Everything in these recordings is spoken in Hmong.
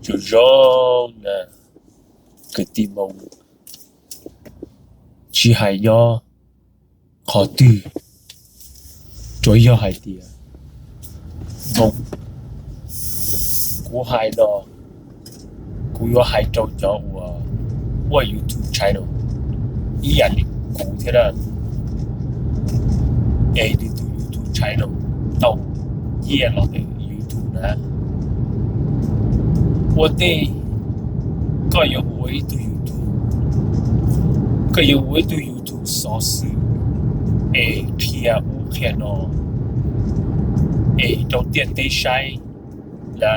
Tus zoo na, kwv tij Hmoob, tsis hais nyob qhov twg, tsuav yog hais tias Hmoob, kuv hais no, kuv yuav hais rau cov uas muaj YouTube channel ib yam li kuv thiab na, es nws tus YouTube channel tau nyiaj los ntawm YouTube na. Ua ntej koj yuav ua ib tug YouTube, koj yuav ua ib tug YouTube xov xwm es qhia ub qhia no, es rau ntiaj teb saib na,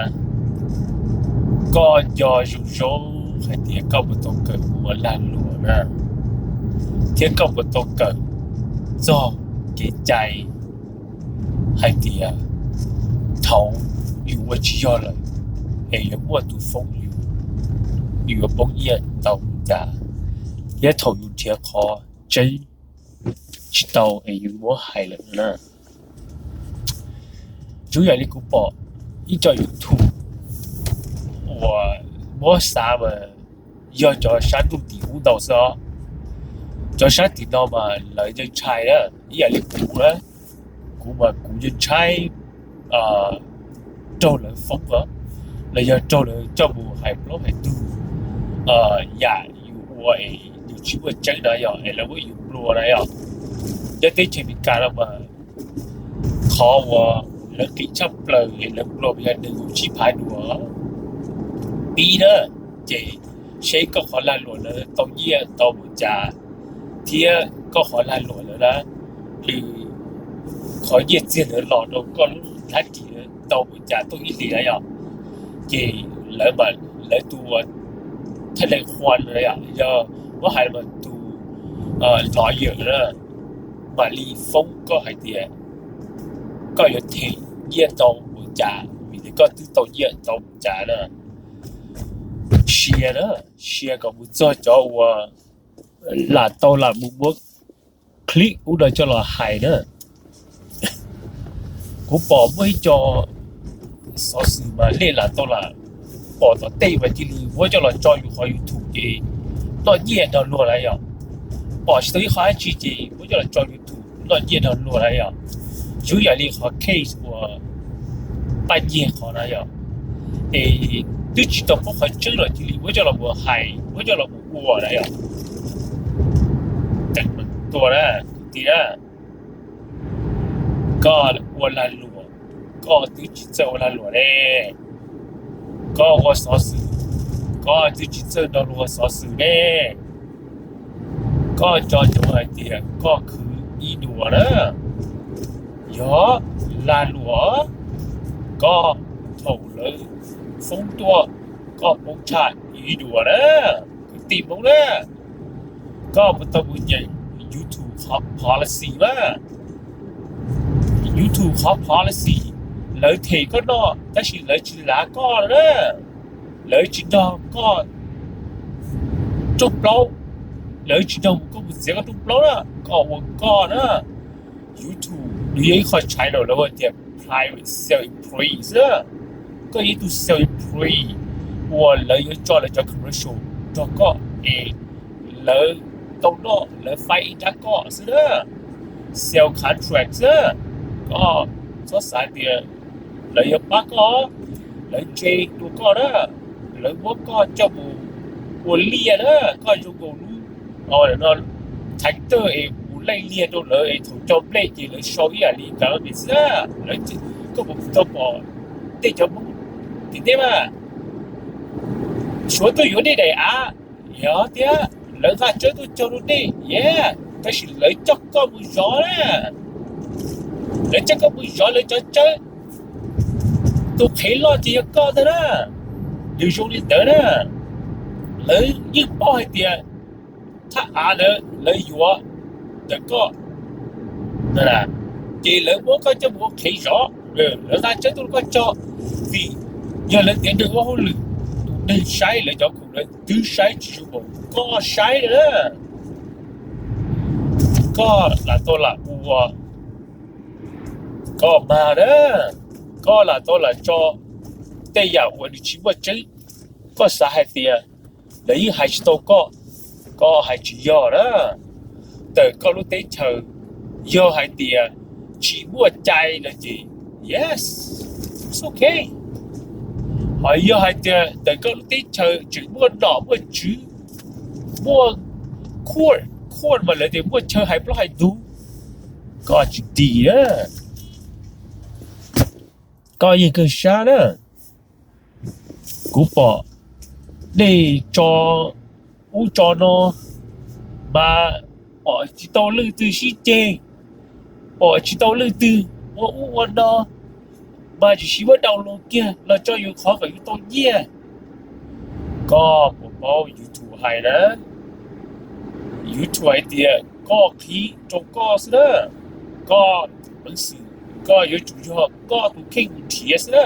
koj nco zoo zoo hais tias koj puas tau kawm ua lag luam na, thiab koj puas tau kawm txog kev cai hais tias thaum yus ua tsis yog lawm es yuav muaj tus foob yus, yus yuav poob nyiaj tau cas, thiab thaum yus nrhiav qhov tseeb tsis tau es yus muab hais lawm na. Zoo yam li kuv pom ib co YouTube uas muab xav mas yog cov sab ntuj tim ub ntau xwb os. Cov sab tim no mas lawv yeej ntshai na, ib yam li kuv na, kuv mas kuv yeej ntshai raug lawv foob os, los yog raug lawv coj mus hais plaub hais ntug yam yus ua es yus tsis muaj tseeb na yom, es lawv muab yus nplua na yom. Nyob teb chaws Amelikas no mas qhov uas lawv qis tshaj plaws es lawv nplua yog nws yus tsib phav dua. Pib na, ces seb koj qhov lag luam lawv tau nyiaj tau mus cas, thiab koj qhov lag luam lawv na, nws qhov nyiaj txiag lawv los rau koj lub hlab ris tau mus cas tuaj ib hlis na yom. Ces lawv mas lawv tus thaj nees qhua na yom, yog muab hais mas tus lawyer na, mam li foob koj hais tias koj yuav them nyiaj tau mus cas vim tias koj twb tau nyiaj tau mus cas na. Sia na, sia kom mus txog cov uas lam tau lam mus muab clip ub no coj los hais na. Kuv pom muaj ib co xov xwm mas nej lam tau lam pom tom tej mas cia li muab coj los tso yus qhov YouTube ces noj nyiaj nrog luag na yom. Pom tsis tau ib qho dab tsi ces muab coj los tso YouTube noj nyiaj nrog luag na yom. Zoo yam li qhov case uas Paj Nyiag qhov na yom, es twb tsis tau paub qhov tseeb los cia li muab coj los mus hais, muab coj los mus ua na yom. Tua na, kwv tij na, koj ua lag luam, koj twb tsis txawj ua lag luam ne, koj ua xov xwm, koj twb tsis txawj nrog luag ua xov xwm ne, koj tso cov hais tias koj khwv ib duas na, yog lag luam, koj thaum lawv foob tuaj, koj poob tshaj ib duas na, kwv tij Hmoob na. Koj puas tau mus nyeem YouTube qhov policy mas? YouTube qhov policy, lawv them koj noj tab sis lawv tsis lav koj na, lawv tsis nrog koj rooj plaub, lawv tsis nrog mus koj mus txiav koj rooj plaub na, koj ua koj na. YouTube nws yog ib qho channel lawv hu tias private self employee xwb. Koj yog ib tug self employee uas lawv yuav tso lawv cov commercial nrog koj es lawv tau noj lawv faib ib rab koj xwb na. Sales contract xwb. Koj txhob xav tias lawv yuav pab koj, lawv ntse dua koj na, lawv muab koj coj mus ua liaj na, koj zoo nkaus lub no, thaiv tawj es mus laij liaj rau lawv es thaum cog nplej ces lawv sau ib yam li kav xwb. Koj puas tau pom tej cov Hmoob tim teb mas suav tuaj yuav nej daim av, yog tias lawv nqa tsawb tuaj cog rau nej, yog, tab sis lawv coj koj mus zov na, lawv coj koj mus zov lawv cov tsawb, tus qhev loj ces yog koj ntag na. Nws zoo li ntawd na, lawv yeej paub hais tias thaj av ntawd lawv yuav ntawm koj, ces lawv muab koj coj mus ua qhev zov, lawv nqa tsawb tuaj rau koj cog, vim yog lawv tiav neeg ua hauj lwm, tus neeg saib lawv cov khoom lawv twb saib tsis zoo npaum koj saib na. Koj lam tau lam ua, koj mag na, koj lam tau lam tso tej yam uas nws tsis muaj tseeb Koj xav hais tias lawv yeej hais tsis tau koj, koj hais tsis yog na. Ntawm koj lub teb chaws, yog hais tias tsis muaj cai no ces yes, it's okay. Ho yog hais tias ntawm koj lub teb chaws tseem muaj nom muaj tswv, muaj court, court mas lawv tias muaj chaw hais plaub hais ntug, koj tsis dim na. Koj yeej kawg sab na. Kuv pom nej tso ub tso no mas pom tsis tau leej twg sib ceg, pom tsis tau leej twg ua ub ua no, mas tsis sib muab download kiag los tso yus qhov kom yus tau nyiaj. Koj puas paub YouTube hais na? YouTube hais tias koj qhib rau koj xwb na, koj peev xwm, koj yuav tsum yog koj tus kheej mus nrhiav xwb na.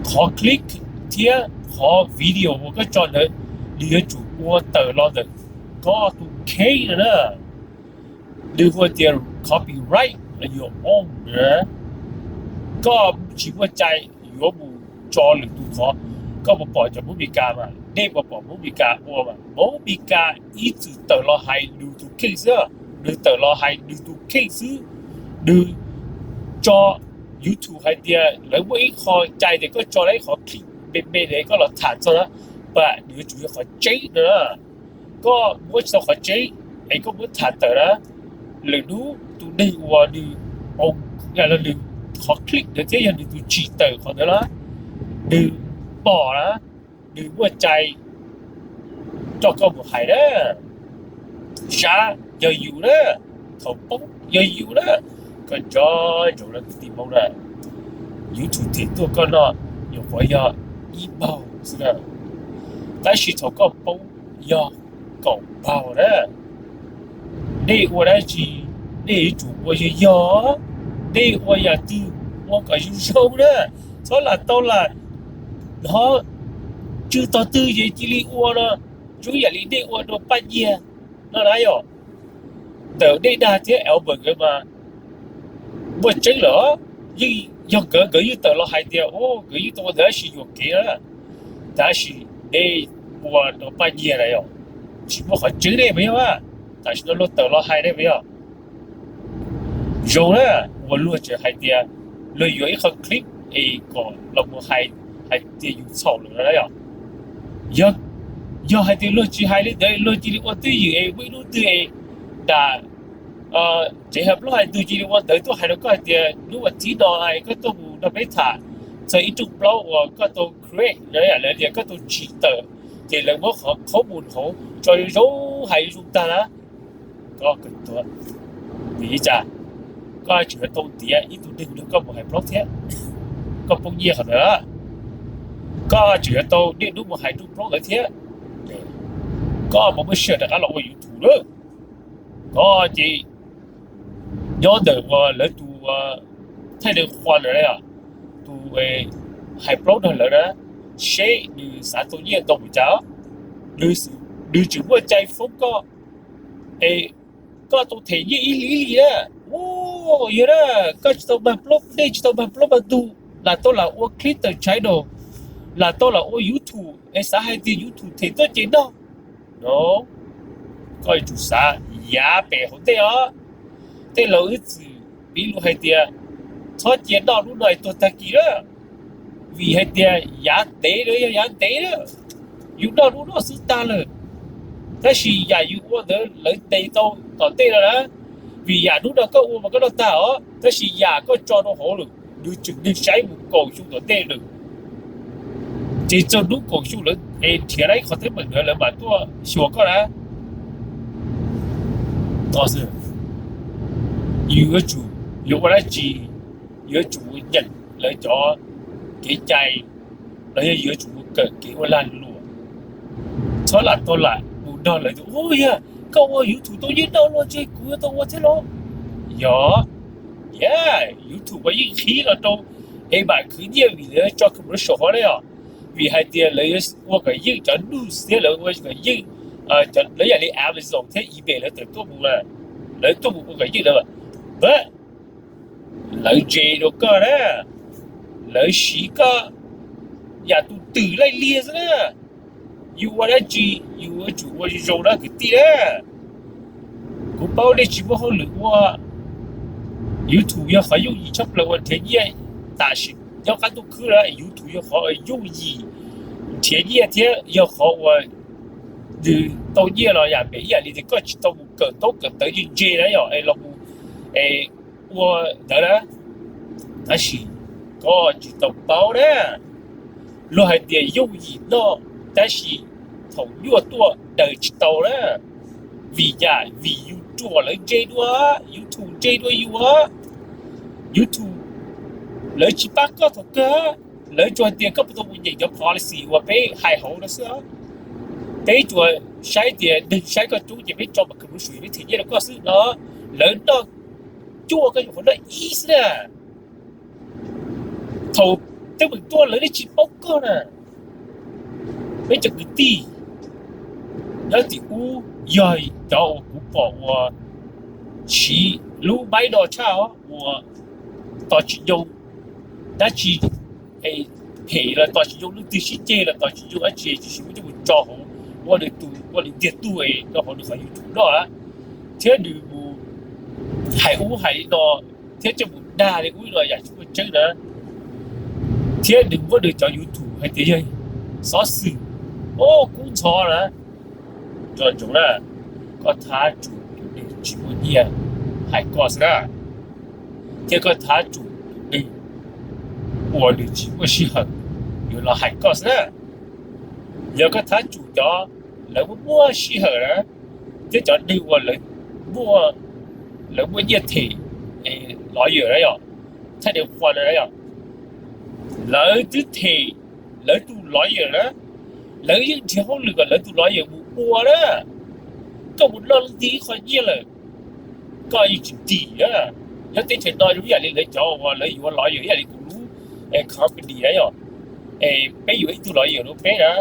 Qhov click thiab qhov video uas koj tso ntawd, nws yuav tsum ua tawm los ntawm koj tus kheej no na. Nws hu tias copyright los yog own na. Koj tsis muaj cai yuav mus tso lwm tus qhov. Koj puas pom cov Hmoob Mes Kas mas, nej puas pom Hmoob Mes Kas ua mas? Hmoob Mes Kas ib txwm tawm los hais nws tus kheej xwb, nws tawm los hais nws tus kheej xwb. Nws tso YouTube hais tias lawv muaj ib qho cai tias koj tso tau ib qhov clip me me es koj los tham txog na, mas nws yuav tsum yog qhov tseeb no na. Koj muab tsis tau qhov tseeb es koj muab tham tawm na, lwm hnub tus neeg uas nws, nws qhov clip ntawd thiab yog nws tus tsim tawm qhov ntawd na, nws pom na, nws muaj cai coj koj mus hais na. Sab yog yus na, thaum poob yog yus na. Koj nco ntsoov na kwv tij Hmoob na, YouTube them tuaj koj no nyuam qhuav yog ib npaug xwb na, tab sis thaum koj poob yog kaum npaug na. Nej ua dab tsi, nej yuav tsum ua yog yog, nej ua yam twg ua kom zoo zoo na, txhob lam tau lam hnov tswv tog twg ces cia li ua no, zoo yam li nej ua rau Paj Nyiag no na yom. Ntawm nej dag thiab Albert nkawd mas muaj tseeb lawm, yeej yog nkawd, nkawd yeej tawm los hais tias nkawd yeej tau ua ntawd tab sis yuam kev na, tab sis nej ua rau Paj Nyiag na yom, tsis muaj qhov tseeb nej puas yog a? Tam sim no luag tawm los hais nej puas yog? Zoo na, uas luag tseem hais tias luag yuav ib qho clip es kom los mus hais, hais tias yus txhaum lawm na yom. Yog, yog hais tias luag tsis hais li ntawd luag cia li ua twj ywm es muaj ib hnub twg es nram tsev hais plaub hais ntug cia li ua ntawv tuaj hais rau koj hais tias hnub vas thib no es koj tuaj mus nrog peb tham txog ib rooj plaub uas koj tau create na, lawv tias koj tau tsim tawm, ces lawv muab qhov qhaub mus hauv tso zoo zoo hais zoo tag na. Koj kawm tuag, vim li cas? Koj tseem yuav tau ntiav ib tug neeg nrog koj mus hais plaub thiab, koj poob nyiaj qhov ntawd. Koj tseem yuav tau niaj hnub mus hais rooj plaub ntawd thiab. Koj mas muaj sij hawm rov qab los ua YouTube lawm. Koj ces nyob ntawm uas lawv tus thaij neeg qhua ntawd, tus hais plaub nrog lawv na, seb nws xav tau nyiaj ntau npaum cas. Nws tseem muaj cai foob koj es koj tau them nyiaj ib hlis ib hlis na. Yog na, koj tsis tau mag plaub, nej tsis tau mag plaub mag ntug, lam tau lam ua clip tawm channel, lam tau lam ua YouTube es xav hais tias YouTube them tuaj ces noj. No, koj yuav tsum xav yav pem hauv ntej os. Tej laus wb txwm piv lus hais tias txhob cia noj hnub no es tuag tag kis na, vim hais tias yav ntev no yog yav ntev na, yus noj hnub no xwb tag lawm. Tab sis yam yus ua ntawd lawv ntes tau tom ntej no na, vim yam hnub no koj ua mas koj noj tag os, tab sis yam koj tso rau hauv lawm, nws tseem neeg saib mus kaum xyoo tom ntej lawm. Ces txog hnub kaum xyoo lawv es nrhiav tau ib qhov teeb meem ntawd lawv mam tuaj xyuas koj na. Yus yuav tsum, yuav ua dab tsi, yuav tsum mus nyeem lawv cov kev cai, los yog yuav tsum mus kawm kev ua lag luam. Txhob lam tau lam mus nrog lawv tias, ua yog koj ua YouTube tau nyiaj ntau luaj ces kuv yuav tau ua thiab los? Yog, yog, YouTube mas yeej qhib los rau es mam khwv nyiaj vim lawv tso commercial hov ne os. Vim hais tias lawv ua kom yeej cov news thiab lawv ua kom yeej, lawv yam li Amazon thiab eBay lawv tawm tuaj mus, lawv tuaj mus ua kom yeej lawv, but lawv ntse rau koj na, lawv siv koj yam tus twm laij liag xwb na. Yus ua dab tsi, yus yuav tsum ua zoo zoo na kwv tij na. Kuv paub nej tsis muaj hauj lwm ua, YouTube yog qhov yooj yim tshaj plaws uas nrhiav nyiaj. Tam sim nyob qab ntuj khwb na, YouTube yog qhov yooj yim nrhiav nyiaj thiab yog qhov uas nws tau nyiaj los yam pem ib yam li tias koj tsis tau mus kawm ntaub kawm ntawv ntse ntse na yom, es los mus ua ntawd na. Tab sis koj tsis tau paub na. Luag hais tias yooj yim noj, tab sis thaum nyuaj tuaj daws tsis tau na. Vim yam vim yus ruam lawv ntse dua, YouTube ntse dua yus. YouTube lawv tsis pab koj thaum kawg, lawv tsuas hais tias koj puas tau mus nyeem cov policy uas peb hais hauv no xwb. Peb tsuas saib tias neeg saib koj coob ces peb tso mas kws lub su peb them nyiaj rau koj xwb no. Lawv noj cuaj koj yuav qhov noj ib xwb na. Thaum teeb meem tuaj lawv yeej tsis paub koj na. Peb cov kwv tij nyob tim ub yog cov uas kuv pom uas siv lub maib no tshaj uas tos tsis nyoo dab tsi, phem los tos tsis nyoo leej twg sib ceg los tos tsis nyoo dab tsi, tsis siv muab coj mus tso hauv ua nws tus ua nws ntiag tug rau hauv nws qhov YouTube no, thiab nws mus hais ub hais li no, thiab coj mus dag li ub li no yam tsis muaj tseeb na. Thiab nws muab nws cov YouTube hais tias yog xov xwm, o, kub ntxhov na. Nco ntsoov na, koj thab tsum tus neeg tsis muaj nyiaj hais koj xwb na, thiab koj thab tsum tus neeg uas nws tsis muaj sij hawm yuav los hais koj xwb na. Yog koj thab tsum cov lawv muaj muaj sij hawm na, thiab cov neeg uas lawv muaj, lawv muaj nyiaj them lawyer na yom, thaj dev qhua na yom, lawv twb them lawv tus lawyer na, lawv yeej nrhiav hauj lwm kom lawv tus lawyer mus ua na. Koj mus noj leej twg ib qho nyiaj lawm, koj yeej tsis dim na. Nyob teb chaws no zoo ib yam li lawv cov uas lawv yuav lawyer ib yam li kuv lub company na yom, peb yuav ib tug lawyer rau peb na,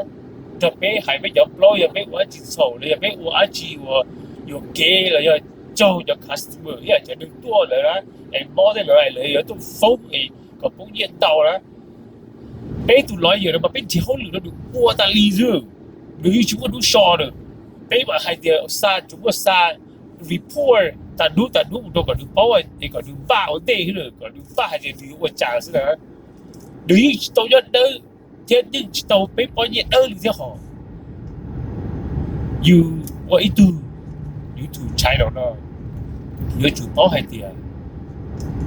nrog peb hais peb cov plaub, yog peb ua dab tsi txhaum los yog peb ua dab tsi uas yuam kev los yog raug cov customer ib yam cov neeg tuaj lawm na, es mob tej lawm lawv yuav tuaj foob es kom poob nyiaj ntau na. Peb tus lawyer no mas peb nrhiav hauj lwm rau nws ua tas li xwb, nws yeej tsis muaj hnub so na. Peb mam hais tias xa, tsuas muaj xa report tas hnub tas hnub mus rau kom nws paub es kom nws npaj ua ntej xwb, kom nws npaj hais tias nws yuav ua cas xwb na. Nws yeej tsis tau nyob dawb thiab yeej tsis tau peb pob nyiaj dawb li thiab hos. Yus ua ib tug YouTube channel no, yuav tsum paub hais tias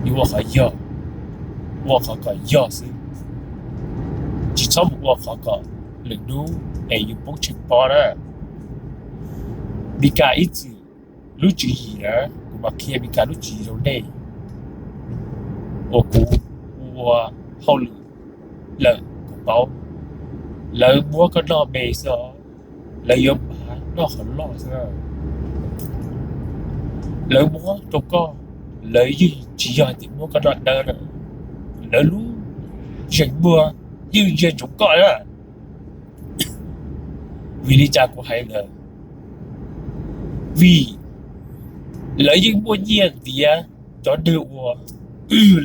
yus ua qhov yog, ua qhov kom yog xwb, tsis txhob mus ua qhov kom lwm hnub es yus poob tseem pob na. Meskas ib txwm lub tswv yim na, kuv mam qhia Meskas lub tswv yim rau nej, uas kuv ua hauj lwm lawm kuv paub. Lawv muab koj noj me xwb os, lawv yuav npaj noj qhov loj xwb. Lawv muab rau koj, lawv yeej tsis yog tias muab koj noj dawb na, lawv lub zeem muag yeej ntsia ntsoov koj na. Vim li cas kuv hais ntawd? Vim lawv yeej muaj nyiaj ntiav cov neeg uas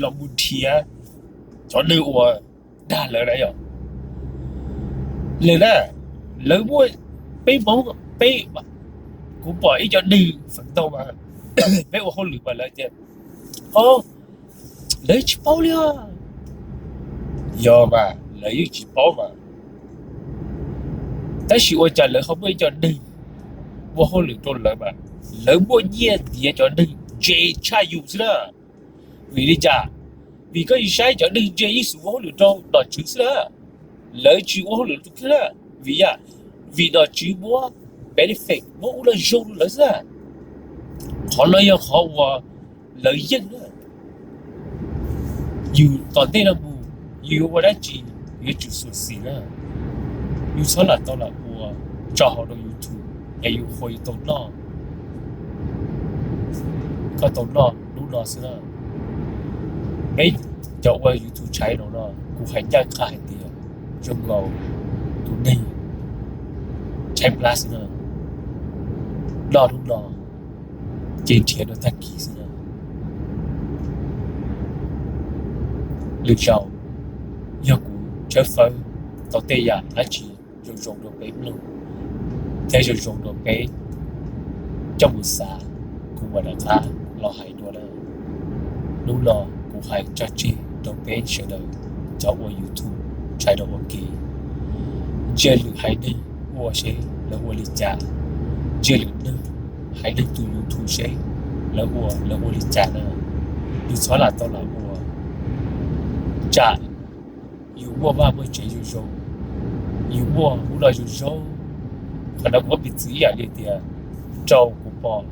los mus nrhiav cov neeg uas dag lawv na yom. Lawv na, lawv muaj, peb Hmoob peb, kuv pom ib co neeg feem ntau mas peb ua hauj lwm mas lawv tias, o, lawv tsis paub li os. Yog mas lawv yeej tsis paub mas, tab sis ua cas lawv ho muaj ib co neeg ua hauj lwm rau lawv mas lawv muaj nyiaj ntiav cov neeg ntse tshaj yus xwb na. Vim li cas? Vim koj yeej saib cov neeg ntse yeej xub ua hauj lwm rau nom tswv xwb na, lawv tsis ua hauj lwm rau tus kheej na. Vim yam, vim nom tswv muab benefit, muab ub no zoo rau lawv xwb na. Qhov no yog qhov uas lawv yeej na. Yus tom ntej no mus, yus yuav ua dab tsi, yuav tsum xyuam xim na. Yus txhob lam tau lam ua tso hauv rau YouTube es yus qhuas yus tau noj, koj tau noj hnub no xwb na. Peb cov ua YouTube channel no, kuv hais ncaj qha hais tias zoo nkaus tus neeg tshaib plab xwb na, noj hnub no ces nrhiav rau tag kis xwb na. Lwm zaus yog kuv tshawb fawb tau tej yam dab tsi zoo zoo rau peb mloog thiab zoo zoo rau peb coj mus xav, kuv mam rov qab los hais dua nawb. Hnub no kuv hais tso tseg rau peb sawv daws cov ua YouTube tshai rau ua ke, ntsia lwm haiv neeg ua seb lawv ua li cas, ntsia lwm neeg, haiv neeg tus YouTube seb lawv ua, lawv ua li cas na. Yus txhob lam tau lam ua, tsam yus muaj vaj muaj tsev zoo zoo, yus muaj ub no zoo zoo. Qhov no kuv muab piv txwv ib yam li tias rau kuv pom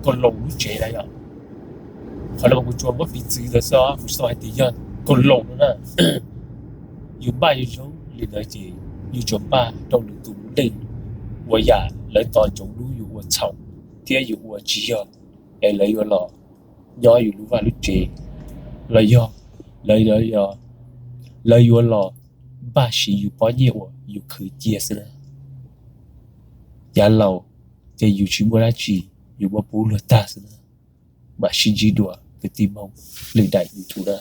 Koos Loos lub tsev na yom. Qhov no kuv tsuas muab piv txwv ntawd xwb, kuv tsis tau hais tias yog Koos Loos no na. Yus npaj zoo zoo li ntawd ces yus tsuas npaj rau lwm tus lub neej ua yam lawv tos ntsoov hnub yus ua txhaum thiab yus ua tsis yog, es lawv yuav los nyob yus lub vaj lub tsev, los yog lawv, lawv yuav los npaj siv yus pob nyiaj uas yus khwv cia xwb na. Yav laus ces yus tsis muaj dab tsi, yus muab pub luag tag xwb na. Mam sib ntsib dua kwv tij Hmoob lwm daim YouTube na.